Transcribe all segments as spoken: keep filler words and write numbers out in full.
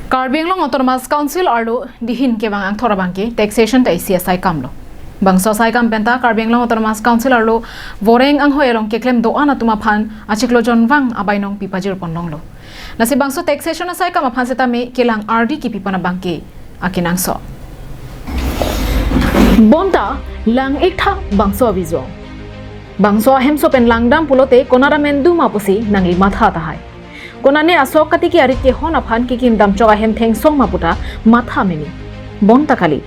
Karbi Anglong Autonomous Council arlo dihin kevang angthor abangke taxation ta isi asaikam lo. Bangso asaikam penta Karbi Anglong Autonomous Council arlo voreng anghoi along keklem do-an atum aphan achiklo jonvang abainong pipajir ponlonglo. Lasi bangso taxation asaikam aphan setame kelang ardi kipipon abangke akenangsot. Bonta lang-iktha bangso aviso. Bangso ahemso pen langdam pulote konat amen duma pusi nangli matha tahai. Konane asok katiki arit kehon aphan kekimdam chok ahem thengsong ma puta matha meme. Bonta kali.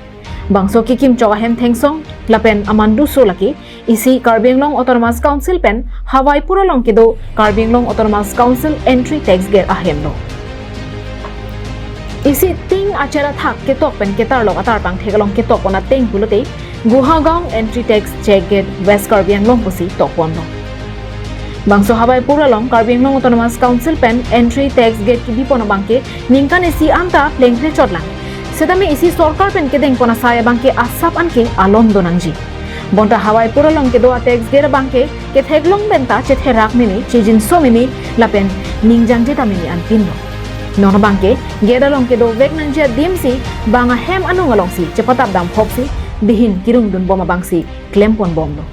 Bangso kekimchok ahem thengsong lapen amanduso lake isi Karbi Anglong Autonomous Council pen Hawaipur along kedo Karbi Anglong Autonomous Council entry tax gate ahem lo. Isi ting acher athak ketok pen ketarlok atarpang theklong ketok pon ateng pulote Guhagaon entry tax check gate West Karbi Anglong pusi tok ponlo. Bangso Hawaipur along Karbi Anglong Autonomous Council pen entry tax gate kibipon abangke ningkan isi anta plengple chotlang. Setame isi sorkar pen kedeng pon asai abangke asap anke alom do nangji. Bonta Hawaipur along kedo a tax gate abangke ketheklong penta chetherak meme, chejinso meme lapen ningjangje ta meme anpin lo. Non abangke gate along kedovek nangji adimsi bang ahem anung alongsi chepatap dam phopsi dihin kirungdun bom abangsi klem pon bomlo.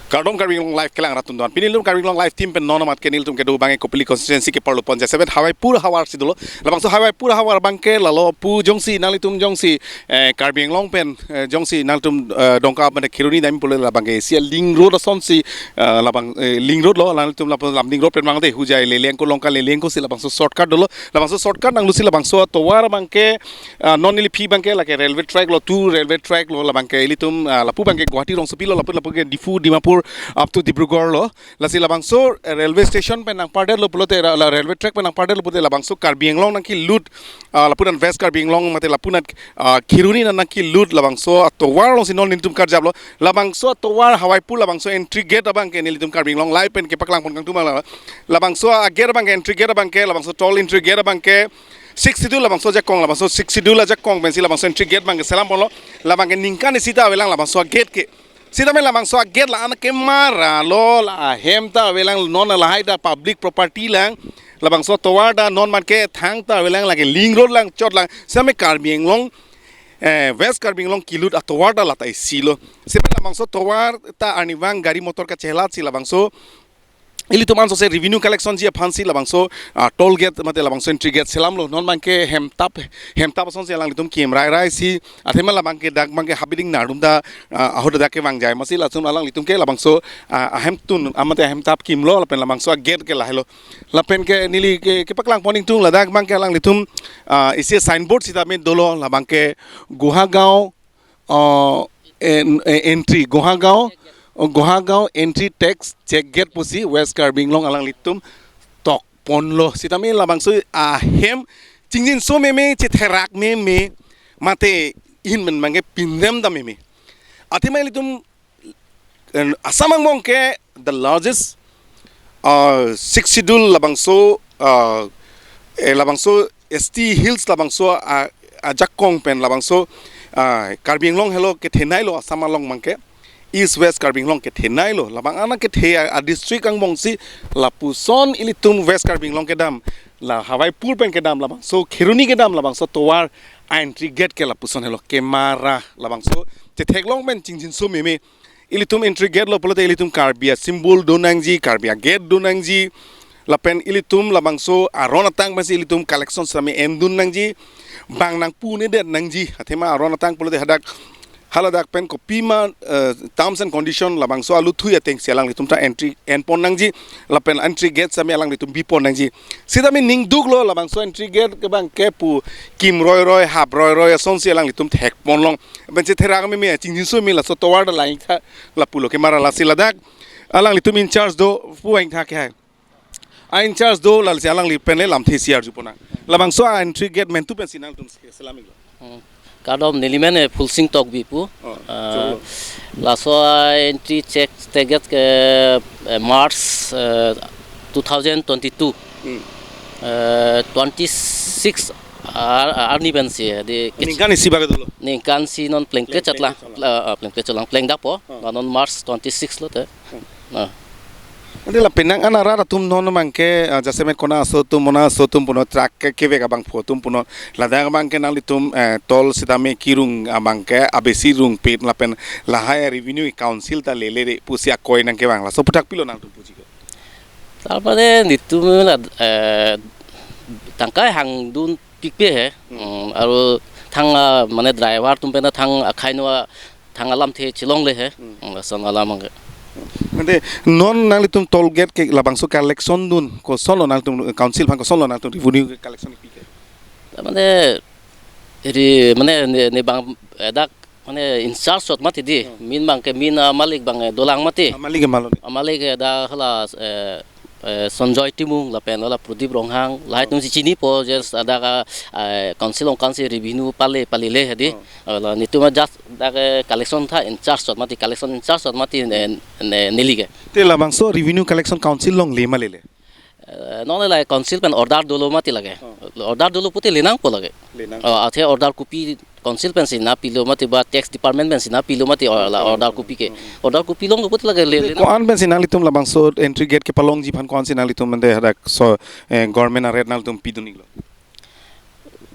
Kardom Karbi Anglong Live kelang rat atum doan. Pini nelitum Karbi Anglong Live team pen non amat ke nelitum kedo abangke Kopili constituency ke parlo ponjai seven Hawaipur havar si dolo. Labangso Hawaipur havar abangke lalo pu jongsi nanglitum jongsi, eh, Karbi Anglong pen, eh, jongsi nanglitum, eh, Dongka pen Kheroni dam pule labangke isi a link road asonsi, eh, labang, eh, link road lo, nanglitum lapu lam link road pen abangke Hojai Leleng ko Longka Leleng ko si labangso shortcut dolo. Labangso shortcut nanglusi labangso atovar abangke, ah, non neli aphi abangke lake railway track lo, two railway track lo, labangke ilitum, ah, lapu abangke Guwahati rongsopi lo, lapu lapu ke Diphu, Dimapur up to Dibrugarh lo. Lasi labangso, eh, railway station pen nangpardetlo pulote, ra-, la railway track pen nangpardetlo pulote labangso Karbi Anglong nangkelut, ah, lapu an West Karbi Anglong mate lapu an, ah, Kheroni nangkelut labangso atovar alongsi non nelitum karjaplo. Labangso atovar Hawaipur labangso entry gate abangke nelitum Karbi Anglong Live pen kepaklang pon kangtum ala. Labangso a gate abangke entry gate abangke labangso toll entry gate abangke Sixth Schedule labangso ajakong, labangso Sixth Schedule ajakong pensi labangso entry gate abangke selam ponlo, labangke ningkan isi ta avelang labangso a gate ke. Sitame labangso a gate la-an kemara lo, la ahem ta avelang, non lahai ta public property lang, labangso atovar ta non amat ke thang ta avelang, lake link road lang chotlang, sitame Karbi Anglong, eh, West Karbi Anglong kelut atovar ta lata isi lo. Sitame labangso atovar ta arnivang gari motor kachelatsi labangso ilitum ansose revenue collection ji aphansi labangso, ah, toll gate mate labangso entry gate selamlo. Non abangke hemtap, hemtap asonsi alanglitum kim rai rai si athema labangke dak abangke habiding nardum ta, ah, ahut dak kevangjai masi latum alanglitum ke labangso, ah, ahemtun amate ahemtap kimlo lapen labangso a gate ke lahelo. Lapen ke neli ke, kepaklang pon ingtung ladak abangke alanglitum, ah, isi signboard sitame dolo labangke Guhagaon uh, en, eh, entry Guhagaon, uh, Guhagaon entry tax check gate pusi West Karbi Anglong alanglitum tok ponlo. Sitame labangso ahem chingjinso meme, chetherak meme, mate in men abangke pindam dam meme. Athema ilitum, en, Assam angbong ke the largest, uh, Sixth Schedule labangso, uh, eh, labangso S T Hills labangso, ah, ajakong pen labangso, ah, Karbi Anglong helo kethenei lo Assam along abangke. East West Karbi Anglong kethenei lo. Labang an kethe a, a district angbongsi lapuson ilitum West Karbi Anglong kedam, la Hawaipur pen kedam, labangso Kheroni kedam, labangso tovar a entry gate ke lapuson helo kemara, labangso chetheklong pen chingjinso meme. Ilitum entry gate lo pulote ilitum Karbi a symbol do nangji, Karbi a gate do nangji. Lapen ilitum labangso aron atang pensi ilitum collection sitame endun nangji. Bang nangpunedet nangji. Athema aron atang pulote hadak, haladak pen kopima, eh, terms and condition labangso aluthui atengsi alanglitum ta entry en pon nangji. Lapen entry gate sitame alanglitum bi pon nangji. Sitame ningduk lo labangso entry gate ke abangke pu kim roi roi, hap roi roi asonsi alanglitum thek ponlong. Pensi therak meme, chingjinso meme, laso tovar ta la-ingtha lapulo kemara. Lasi ladak alanglitum in charge do pu a-ingtha ke hai. A in charge do, lasi alangli pen le lamthe isi arju pon nang. Labangso a entry gate mentu pensi nangtum selamik lo. Hmm. Kardom, neli men, eh, Phulsing Tokbi pu. Oh, ah, cholo. Laso a entry check tax gate ke, eh, March, eh, two thousand twenty-two. Hmm. Eh, twenty-six ar-, arni pensi, eh, di kech- Ningkan isi bak dolo. Ningkan isi non plengple, plengple chotlang. Chotlang. Ah, ah, plengple chotlang. Plengdappo. Ah. Ba non March twenty-six lote. Hmm. Ah. Ante la penang an arat atum non abangke, ah, jasemet kona aso atum, mona aso atum punon, truck ke kevek abangphu atum punon, ladak abangke nanglitum, eh, toll sitame kirung abangke abesi rungpet lapen lahai revenue council ta lele de pusi akoi nangkevang, laso aphuthak pilo nangtum puji ko? Tarmane netum la, eh, tangka hangdun pikpe he. Hmm. Hmm, aru thang, ah, mane driver atum pen thang akhai no, ah, thang alamthe chelongle he. Hmm. Hmm, lason alam abangke. Ante non nanglitum toll gate ke labangso collection dun kosonlo, nangtum council aphan kosonlo nangtum revenue ke collection pi ke? Mane ri mane ne, ne bang, eh, dak mane in charge sot mati di. Hmm. Min abangke min, ah, malik abang, eh, dolang mati. Ah, malik ke malo ni? Ah, malik, eh, dak hala, eh, eh, Sanjoy Timung lapen hala Pradip Ronghang, lahai atum si chinipo, just dak, ah, eh, council along council revenue pale, palele he di. Oh. Eh, la netum just dak, eh, collection tha in charge sot mati, collection in charge sot mati, eh, ne, neli ke. Te labangso revenue collection council longle ma lele? Eh, non la council pen order dolo mati lake. Oh. Order dolo pute lenangpo lake. Lenang. Oh, athe order kopi council pensi nangpilo mati ba tax department pensi nangpilo mati, or-, la order kopi ke. Order kopi longlo pute lake le, le. Ko-an pensi nanglitum labangso entry gate kepalongji aphan ko-ansi nanglitum ante hadak so, eh, government a-rate nanglitum pidun-iklo?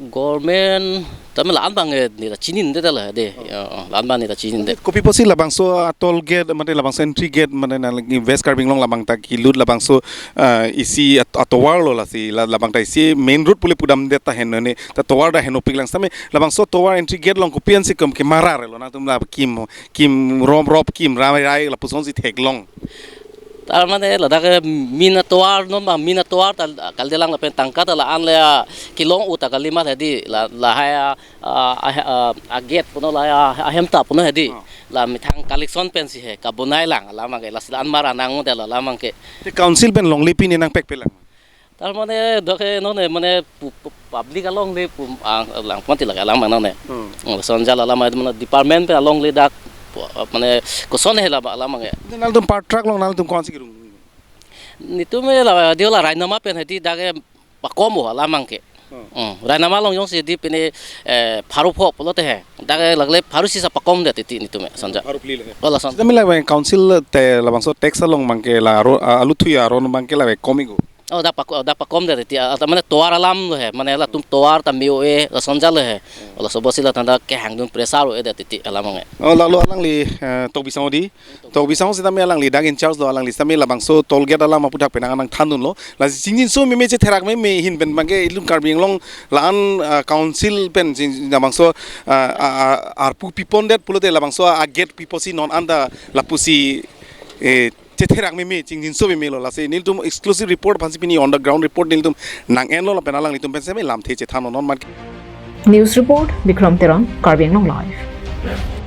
Government tame la-an abang, eh, neta chinine detlo de. Oh. Ya, oh, la-an abang neta chinine det. Kopi pusi labangso, ah, toll gate, mate labangso entry gate, mate nangli West Karbi Anglong labang ta kelut labangso, ah, isi at-, atovar lo lasi, la-, labang ta isi main road pule pudamdet ta henlo ne, ta tovar ta henopik lang sitame, labangso tovar entry gate along kopi ansi kum ke marar lo, nangtum la kim, kim rom rop kim rai rai lapuson si theklong. Tarmane ladak ke min atovar non ba, min atovar ta kaldelang lapen tangka ta la-an le, ah, kelong u ta kali ma he di, la, lahai, ah, ah, ah, ah, a-gate punon lahai, ah, ahem ta punon he di. Oh. La methang collection pensi he kabonai lang alam abangke, lasi la-an marar nang de la alam abangke. Te council pen longle pine nangpekpe lang? Tarmane dak ke non ne mane pu-, pu-, public alongle pu, ah, lang mati lake alam abang non ne. Hmm. Hmm, lason jala alam mane department pen alongle dak pu, mane koson he la ba alam abangke. Te nangtum per truck along nangtum ko-ansi kirung? Netum la dio la Rainama pen he di dak ke pakom o alam abangke. Hmm. Hmm, Rainama along jongsi di pine, eh, pharo pho pulote he. Dak ke lagle pharo sisa pakom det titi netum, eh, sonja. Pharo phli le he. Oh, lason. Sitame la council te labangso tax along abangke la aro, a-, alu thui aron abangke la kom-ik o. Oh, dak pako-, dak pakom det titi, ah, ta mane tovar alam lo he, mane latum tovar ta me-o-e, lason jalo he. Oh, laso apotsi la tanda kehangdun pressure o-e det titi alam abangke. Oh, lalo alangli, eh, Tokbi Sangho di. Tokbi Sangho sitame alangli dak in charge do, alangli sitame labangso toll gate alam aphuthak penang nangthandunlo. Lasi chingjinso meme, chetherak meme ahin pen abangke ilitum Karbi Anglong la-an, ah, council pen ching-, labangso, ah, ah, ah, arpu pipondet pulote labangso a-gate pi pusi non anta lapusi, eh, chetherak meme, chingjinso meme lo. Lasi nelitum exclusive report aphansi pini on the ground report nelitum nang-enlo lapen alanglitum pen sitame lamthe chethannon man. News report, Bikram Teron, Karbi Anglong Live.